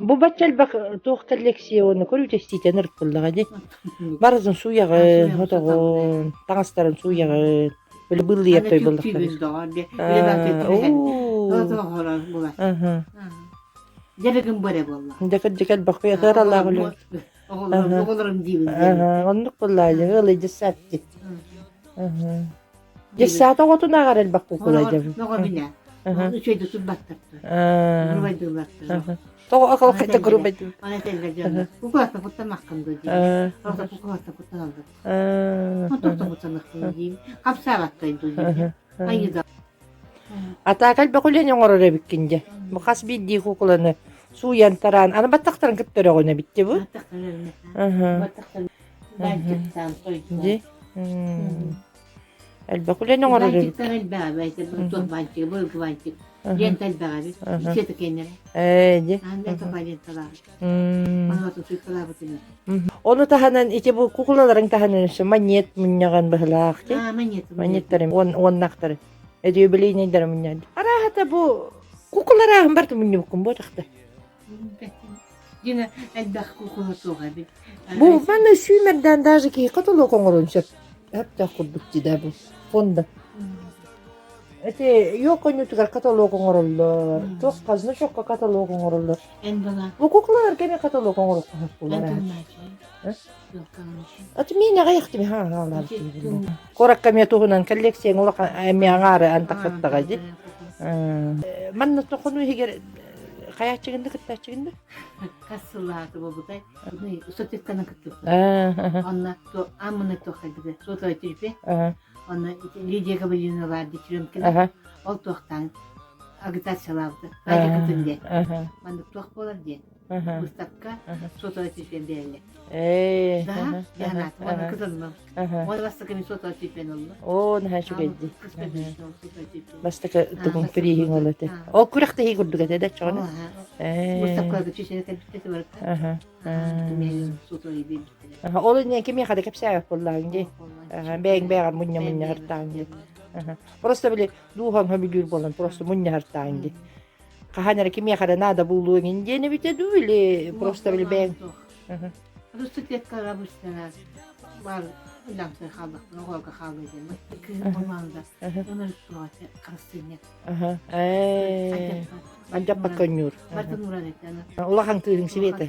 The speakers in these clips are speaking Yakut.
Бу бачча элбэх туох коллекция уонна көрүүтэ-истиитэ ынырык дии. Барытын сууйаҕын, хотоҕун, таҥастарын сууйаҕын. Били быллыйар Аны той түктүүбүн буоллахтар. доҕор диэ. Үлэ барыта түбэһэн. Тоҕо буолар. Дьарыгым бу эрэ буолла. Дьэ кырдьык элбэх ыаралаах үлэ. Оҕолорум, оҕолорум диибин диэбит. Оннук буоллаа дьэ, ыалый дьыссаат дии. Дьыссаат оҕотун ааҕар элбэх куукула дьэ. Оҕо билэ. Үчүгэйдик турбаттар. Грубайдыыллар. Тоҕо акалкайда грубайдыы. Аны этэллэр дьонно. Кукулатта куттамаххын дуу диир. Орто кукулатта куттаналлар. Онтон куттаныахпын диим. Хамсаабаттай дуу диир. Айыда. Атаак элбэх үлэни оҥорор эбиккин дьэ. Бу хас биирдии куукуланы сууйан тараан, аны баттахтарын кытта өрөҕүн эбит дии бу. Баттахтарын бантиктаан сойдуон. Дии. Элбэх үлэни оҥорор эбит. Бантиктар элбэҕэ бэйэтэ туох бантига, былыргы бантик. Лента элбэҕэ эбит. Света кэннэрэ. Ээ дии. Аан тоха ленталаах. Манна суйкалаабытын. Ону таһынан ити бу кукулаларыҥ таһынан өссө манньыат мунньаҕын быһылаах дии. Аа, манньыат. Манньыаттары уон уоннахтары. Эдүөбүлүүнэйдэрэ мунньаҕын. Арааһата бу кукуларааһын барыта мунньубуккун буотахта. Дина элбэх кукула суох эбит. Бу манна сүүмэрдээн даже киһи каталог оҥорон сөп. Сөптөөх курдук дии да бу фонда. Эти йок коньютугар каталог оҥороллор. Туох казна чокко каталог оҥороллор. Эн бала. Бу куклалар кэми каталог оҥоруохха сөп буолар. Аты мин аҕыйахтым хаалаабыт. Куоракка эмиэ туһунан коллекцияҥ улахан эмиэ аҥаары антахсаттаҕа дии. Манна тохону иһигэр хайааччыгын да кыттааччыгын да? Хас сыллааты буолбутай? Сотитканы кыттыбыт. Онно аммыны туоххайбыты сотовой түлпе. Онно Лидия Гавриловна баар Дмитриевна ол туохтаан агитациялаабыта. Айа кытын диэн. Маннык туох буолар диэн. Выставка сотовой түлпен биэрэллэр. Ээ. Да, дьаһанаат. Уонна кытынным. Уонна бастакы мин сотовой түлпен ылла. Оо, наһаа үчүгэйдии. Бастакы тугун прииһиҥ ол этэ. Ол күрэхтэһии курдук этэ да чоҕуна? Выставкаларга чүчэнэ кэлбиттэ барыта. Ол иннинэ кимиэхэ да кэпсээбэт буоллаҕыҥ дии. Бэйэҥ бэйэҕэр мунньа-мунньа сыртааҥ дии. Просто били дууһаҥ сөбүлүүр буолан просто мунньа сыртааҥ дии. Хаһан эрэ кимиэхэ эрэ наада буолуо эҥин диэн эбитэ дуу или просто били бэйэҥ Руситеткаҕа быстара бар ламсай хааллахпына оҕолорго хаалла диэн кыһын болмаанда ынырык туоҕа харыстыынньа Андьаппат көнньүүр. Бартын уран этэ. Улахан кыыһыҥ Света.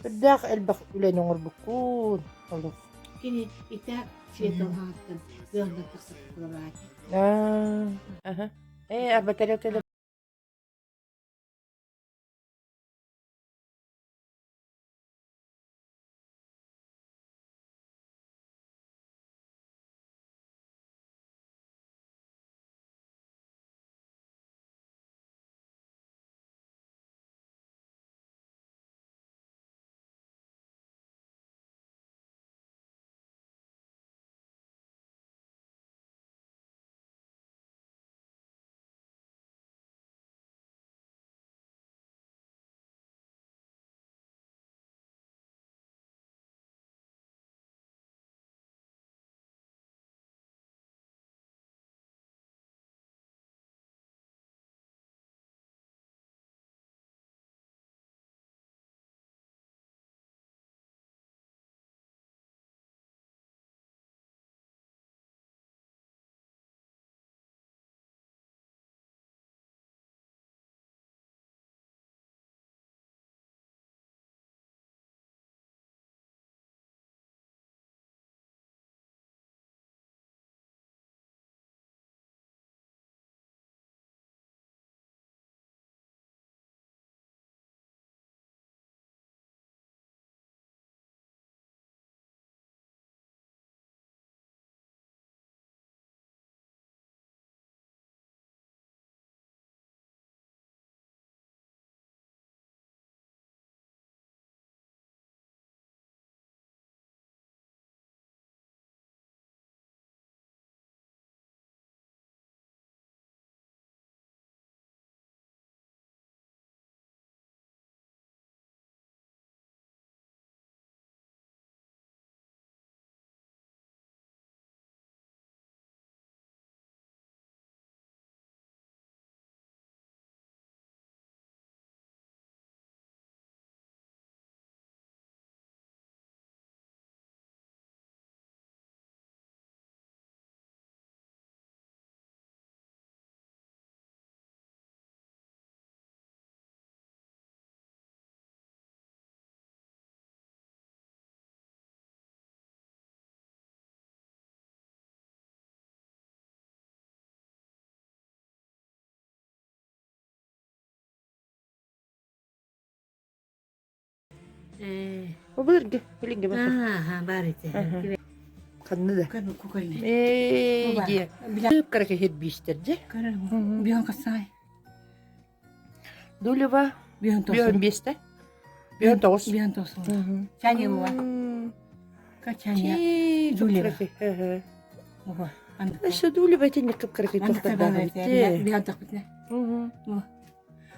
Үрдээх элбэх үлэни оҥорбуккун олох. Кини итак Света улааттан ыалдан тахсар кулабаат. Ээ, арба кэлэ Бу былыргы, билиҥҥи бата. Ааха, баар ити. Ханна да? Көр кукольный. Ээ, дии. Кыра киһирбиистэр дьэ. Көрөр биһон хасай. Дулева Биһон биһон биэстэ. Биһон тоҕус. Биһон тоҕус. Чаня була. Качаня. Дулева. Ого. Өссө Дулева итинник кып-кыракый тохтордаах эбит. Биһон тохпутна.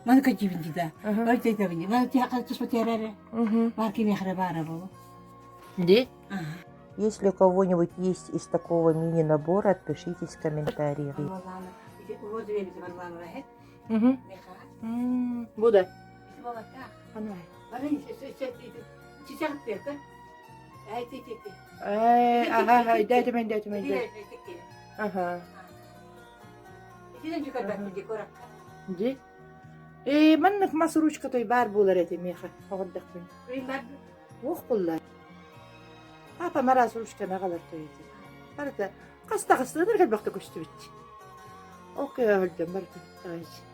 Маны кэтиибин да. Ой тейтэбини. Маны тиһаққа туспа тиэрэрэ. Бар кимиэхэ баара болу. Ди? Если у кого-нибудь есть из такого мини-набора, отпишитесь в комментариях. Угу. Бу да. Ага, дайте мен, дайте мен. Ага. Ди? Ээ, маннык мас ручка той баар буолар этэ миэхэ, оҕордохпун. Уох булла. Папа мараас ручканы аҕалар той этэ. Барыта хас таҕыстыгар элбэхтэ көстүбүт. Ол көһөлдөн барыта таҕайчы.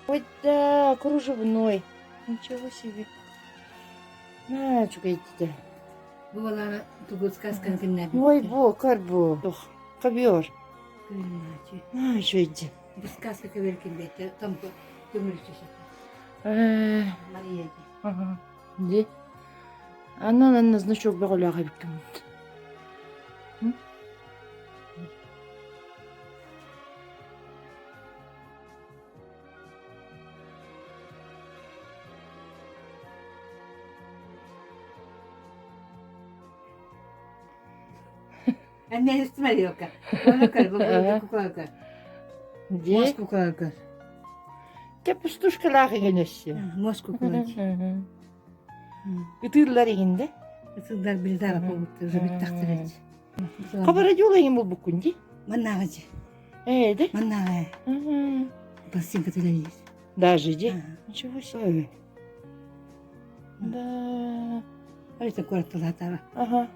Ой да, кружевной. Ничего себе. На, үчүгэйдитэ. Бу балаана тугу сказканы кимнээбит? Ой, бу, көр бу. Тух, ковер. Көрүнээчи. На, үчүгэйди. Бу сказка көбөр кимбетте там төмүрүчү Мария Ага. Ди. Анна анна значок бөҕөлөөх эбиккин. Муос куколка. Те пустушкалаах иҥэн өссө. Муос куколка. Ытыыллар иҥинде. Ытыыллар билдара буолбуттар, уже бүттэхтэрэ. Хабарадиола иҥин булбуккун дии. Маннааҕы дьи. Ээ, да? Маннааҕы. Пластинка төлөйүүр. Даже ди. Ничего себе. Да. Это куоратталаатаба. Ага.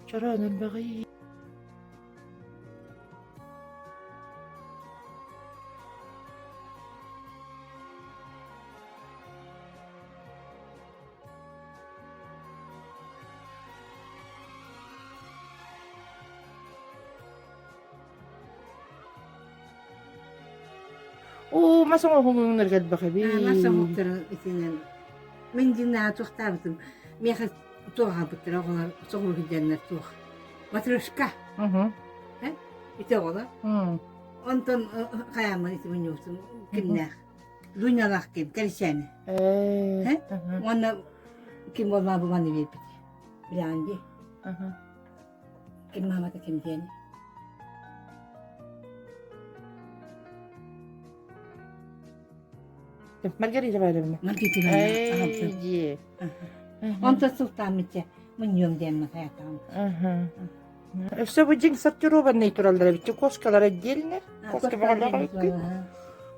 Чороон элбэҕий. Оо, мас оҥоһуҥҥар элбэх эбит. Мас оҥоһуктары итинэн мин дьиҥнээҕи туохтаабытым. Миэхэ туох аҕалбыттара оҕолор соҕуруу сылдьаннар туох. Матрешка. Ити оҕолор. Онтон хайааммын ити мунньубутум кимнээх. Дунялаах ким, кэрисээни. Уонна ким буоллаҕа бу маны биэрбит. Билэҕин дии. Ким маамата ким диэн. Маргарита Ивановна. Маргарита Ивановна. Дии. Онтон сылтааммытча мунньуом диэн хайатаҕым. Өссө бу дьиҥ сортированный тураллар эбит. Кошкалар отдельно. Кошка баҕалаах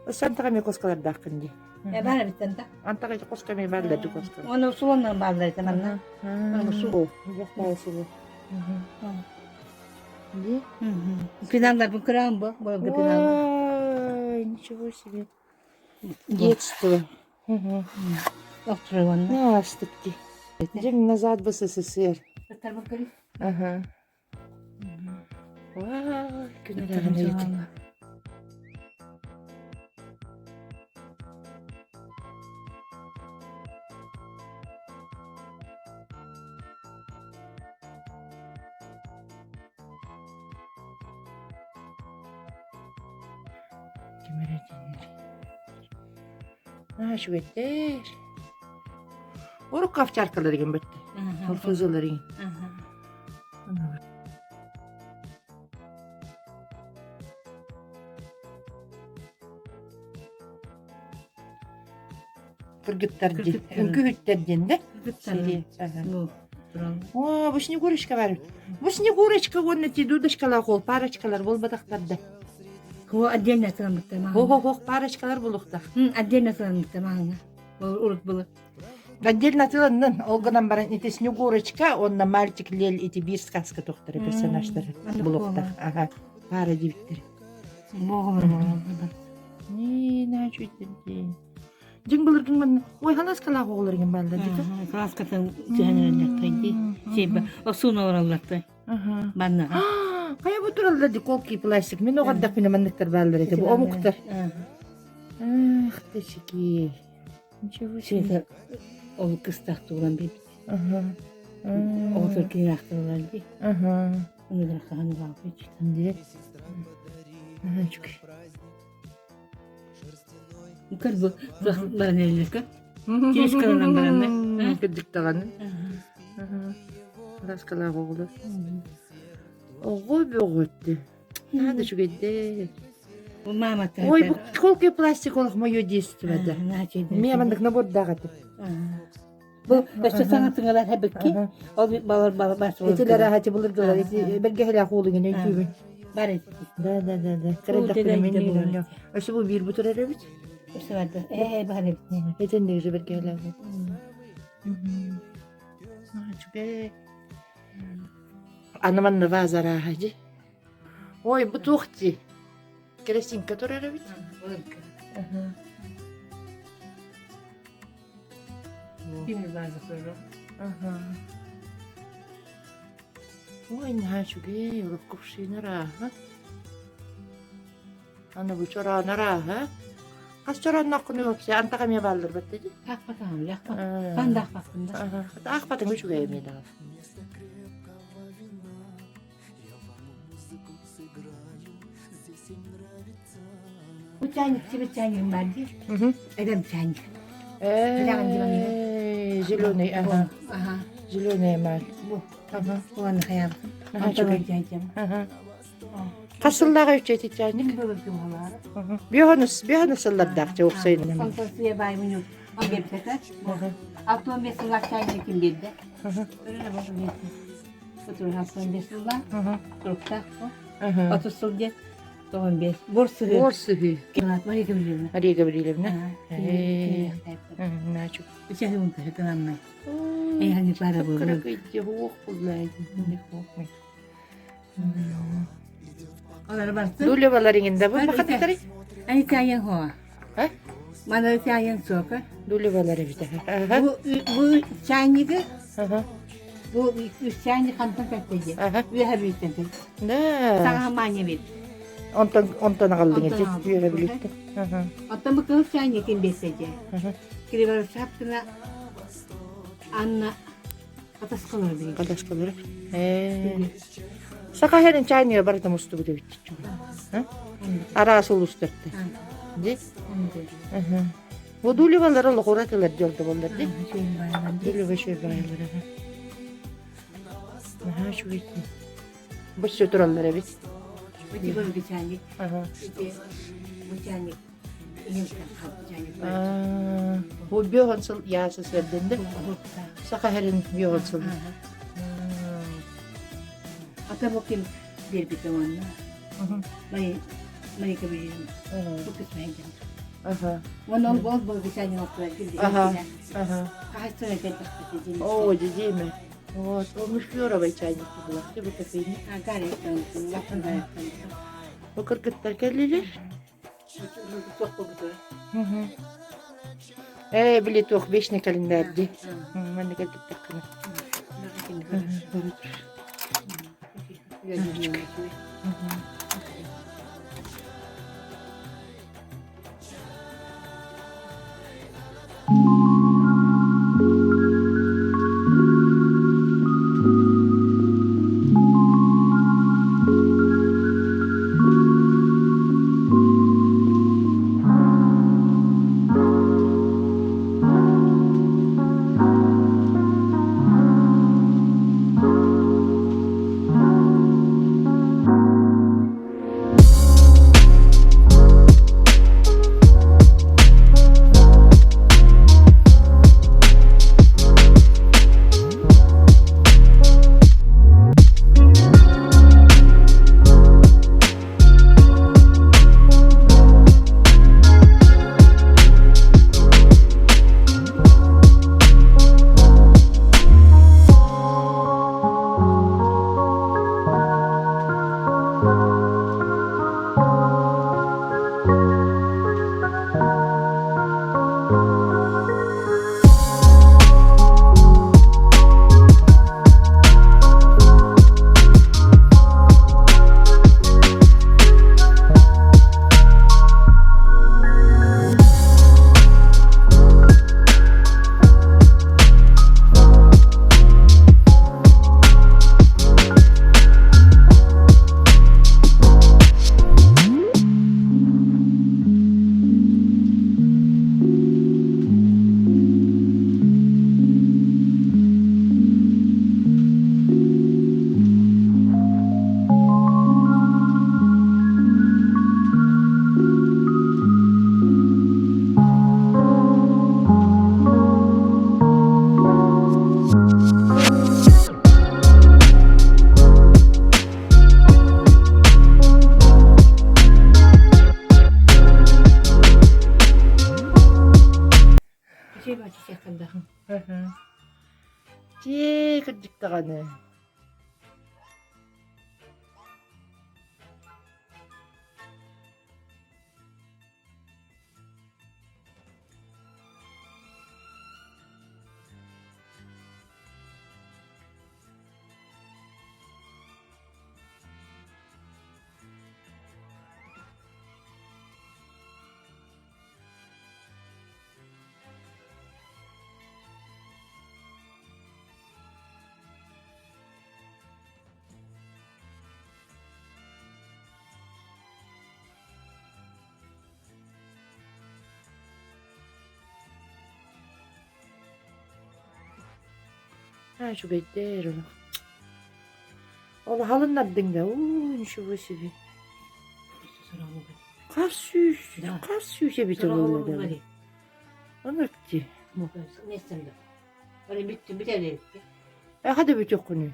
Өссө антаҕа эмиэ кошкалардааххын дии. Э баар эбиттэн да. Антаҕа ити кошка эмиэ бааллар ди кошка. Оны суланнан бааллар этэ манна. Су. Су. Ди? Пеналларбын кыраан бу, былыргы пеналлар. Ой, ничего себе. Детство. Охтурабанна. Астык ди. Дьиҥ назад в СССР. Ага. Вау, күн ыраҕын Ким эрэ диэннэр. Аа, үчүгэйдэр. Урукку овчаркалар игин бөттө. Французалар игин. Кыргыттар диэн, үҥкүүһүттэр диэн да? Кыргыттар. О, бу Снегурочка бар. Бу Снегурочка уонна ти дудочкалаах ол парочкалар буолбатахтар да. Хо отдельно сыламмыттар маҕаҥҥа. Хо-хо-хо парочкалар булуохтаах. Отдельно сыламмыттар маҕаҥҥа. Урут было. Отдельно атыыланнын, ол гынан баран ити Снегурочка уонна мальчик Лель ити биир сказка туохтара персонажтары булуохтаах. Ага, пара диэбиттэр. Не, чуть Дьиҥ былыргын манна ой халаскалаах оҕолор иҥин бааллар дии. Кылааскатын түһэн эрэллэртэй дии. Сейбэ осуун олороллортой. Манна. Хайа бу тураллар дии колки пластик. Мин оҕордохпуна манныктар бааллар этэ. Бу омуктар. Ах ты чики. Ничего себе. Ол кыстах туган бибит. Оҕотор кинилаахтарылар дии. Ыныгыр хаһан баалбыт. Дии. Чүкэй. Кырбы баран эрэллэргэ. Киэскаланан баранна. Кырдьык даҕаны. Ласкалаах оҕолор. Оҕо бөҕөттү. Наһаа да үчүгэйдэр. Мамата. Ой, бу колкой пластик олох мое детство да. Мия маннык набордаах этим. Бу өссө саҥа тыҥалар хэбикки. Ол балар балар бас. Этилэр аһати былыргылар ити бэргэһэлээх уолугун өйдүүбүн. Бар эти. Да да да да. Кырайдахпына мен Өссө бу биир бутур эрэбит. Өссө барда. Ээ бар эбит. Этинник же бэргэһэлээх. Үчүгэй. Аны манна ваза арааһа дии. Ой, бу туох дии? Керосинка турар эбит. Ким ваза турар? Ой, наһаа үчүгэй, урут кувшин арааһа. Аны бу чороон арааһа. Хас чорооннооххунуй вообще? Антах эмиэ бааллар бат дии. Аахпатаҕым, ляхпат. Хан да аахпаппын да. Аахпатыҥ үчүгэй эмиэ даҕаны. Бу чайник тебе чайник бар дии. Эбэм чайник. Зеленый, ага. Зеленый эмаль. Бу. Уонна хайаабытым. Ага. Хас сыллааҕа үччэти чайник? Биохонус, биохонус сыллардаах чэ уопсайынан. Онтон суя баай муньук. Он бербитэ. Алтон бес сыллаах чайник ким берді? Алтон бес сыллаах. Туруктаах. 30 сыл диэн. 95. Бор сыһыы. Бор сыһыы. Мария Гаврильевна. Мария Гаврильевна. Начук. Үчэһин кыһытынанна. Эйхани пара буолу. Олар барсын. Дуля балар иҥинде бу бахаттары. Ани чайын хоа. Мана чайын сока. Дуля балар эбит. Бу бу чайнигы. Бу үс чайник хантан кэлтэйди. Үөһэ Бүлүүттэн кэлди. Да. Саҥа маанньа бит. Онтон онтон аҕаллыҥ ити Үөһэ Бүлүүттэн. Оттон бу кыһыл чайникин биэрсэдьэ. Кривошапкина Анна Катаскалара билигин. Катаскалара. Саха сирин чайнига барыта мустубут эбит. Араас улуустарта. Ди? Водулевалар олохура тылар дьолдо боллар ди. Дулева шөйбайлар. Наһаа үчүгэй. Бу тураллар эбит. Ити бу чайник. Ити бу чайник. Бу биоһон сыл яасы сэрдэнде. Саха сирин биоһон сыл. Ата бу ким биэрбитэ уонна Марика Гаврильевна. Бу кытмайдым. Уонна ол бол бол бисани оттура Хаһыстын этэ О, дидиме. Вот, ол мушкеровый чайник была. Ты бы кофейник. Бу кыргыттар кэллилэр. Ээ, били туох вечный календарь дии. Манна кэлбиттэххинэ. Чээ, кырдьык даҕаны. Аа, үчүгэйдэр олох. Ол халыннардыҥ да, уу, ничего себе. Хас сүүс, хас сүүс эбитэ буолла да. Оннук дии. Эха да бүтүөххүнүй?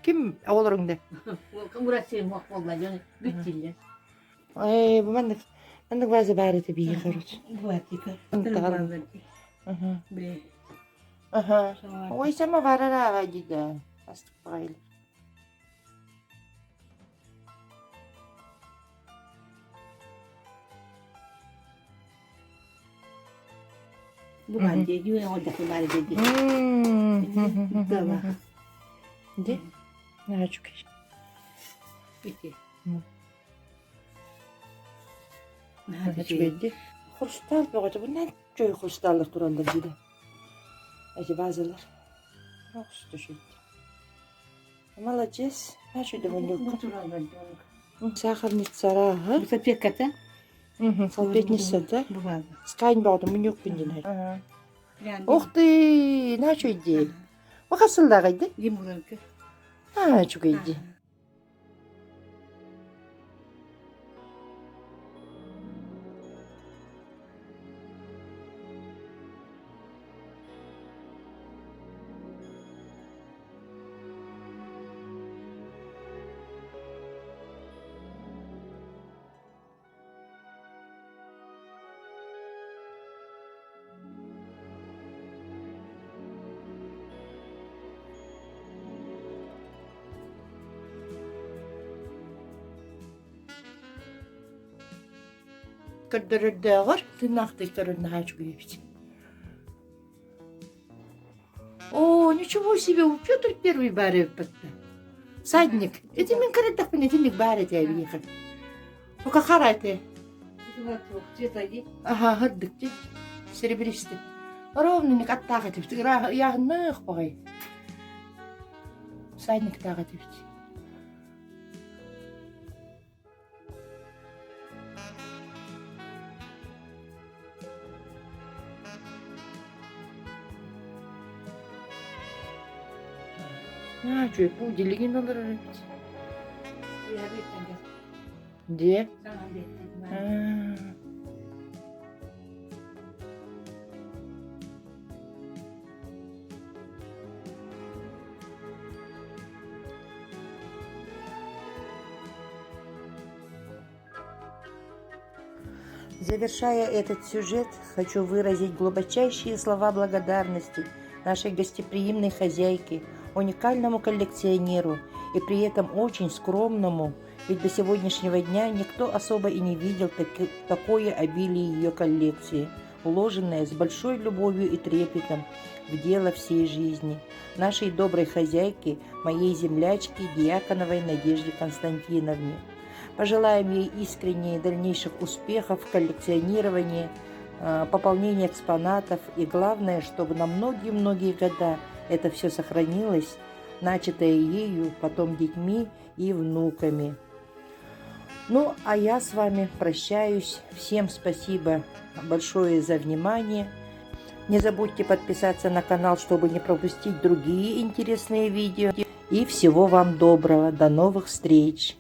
Ким оҕолоруҥ да? Ээ, бу маннык маннык ваза баар этэ биһиэхэ короче. Аха. Ой, самовар арааҕа дии да. Астык баҕайылар. Бу баар дии, дьүө оҕолдоху баар дии. Тыалаах. Ди? Наһаа үчүгэй. Ити. Наһаа үчүгэй дии. Хрусталь бөҕөтө бу чөй хрусталлар тураллар дии Эти вазалар. Ох, үчүгэй. Молодец. Наһаа үчүгэй мунньукка. Сахарницара, Салфетката? Салфетница, да? Скайн бөҕөтө мунньукпун диэн. Ух ты, наһаа үчүгэй дии. Бу хас сыллааҕый дии? Лимонка. Наһаа үчүгэй дии. Көрдөрөрдөөҕөр тыыннаахтыы көрөр наһаа үчүгэй эбит. О, ничего себе, у Петр Первый баар эбиппит. Садник. Ити мин кырырдахпын итинник баар этэ эбиэхэ. Пока хара этэ. Аха, хырдык дии. Серебристый. Ровно аттаах этибит. Ыйааһынныах баҕай. Садниктаах этибит. Аа, үчүгэй пуделигин олорор эбит. Дьиэ? Аа. Завершая этот сюжет, хочу выразить глубочайшие слова благодарности нашей гостеприимной хозяйке, уникальному коллекционеру и при этом очень скромному, ведь до сегодняшнего дня никто особо и не видел таки, такое обилие ее коллекции, уложенное с большой любовью и трепетом в дело всей жизни, нашей доброй хозяйке, моей землячке Дьяконовой Надежде Константиновне. Пожелаем ей искренне дальнейших успехов в коллекционировании, э, пополнении экспонатов и, главное, чтобы на многие-многие года это все сохранилось, начатое ею, потом детьми и внуками. Ну, а я с вами прощаюсь. Всем спасибо большое за внимание. Не забудьте подписаться на канал, чтобы не пропустить другие интересные видео. И всего вам доброго. До новых встреч!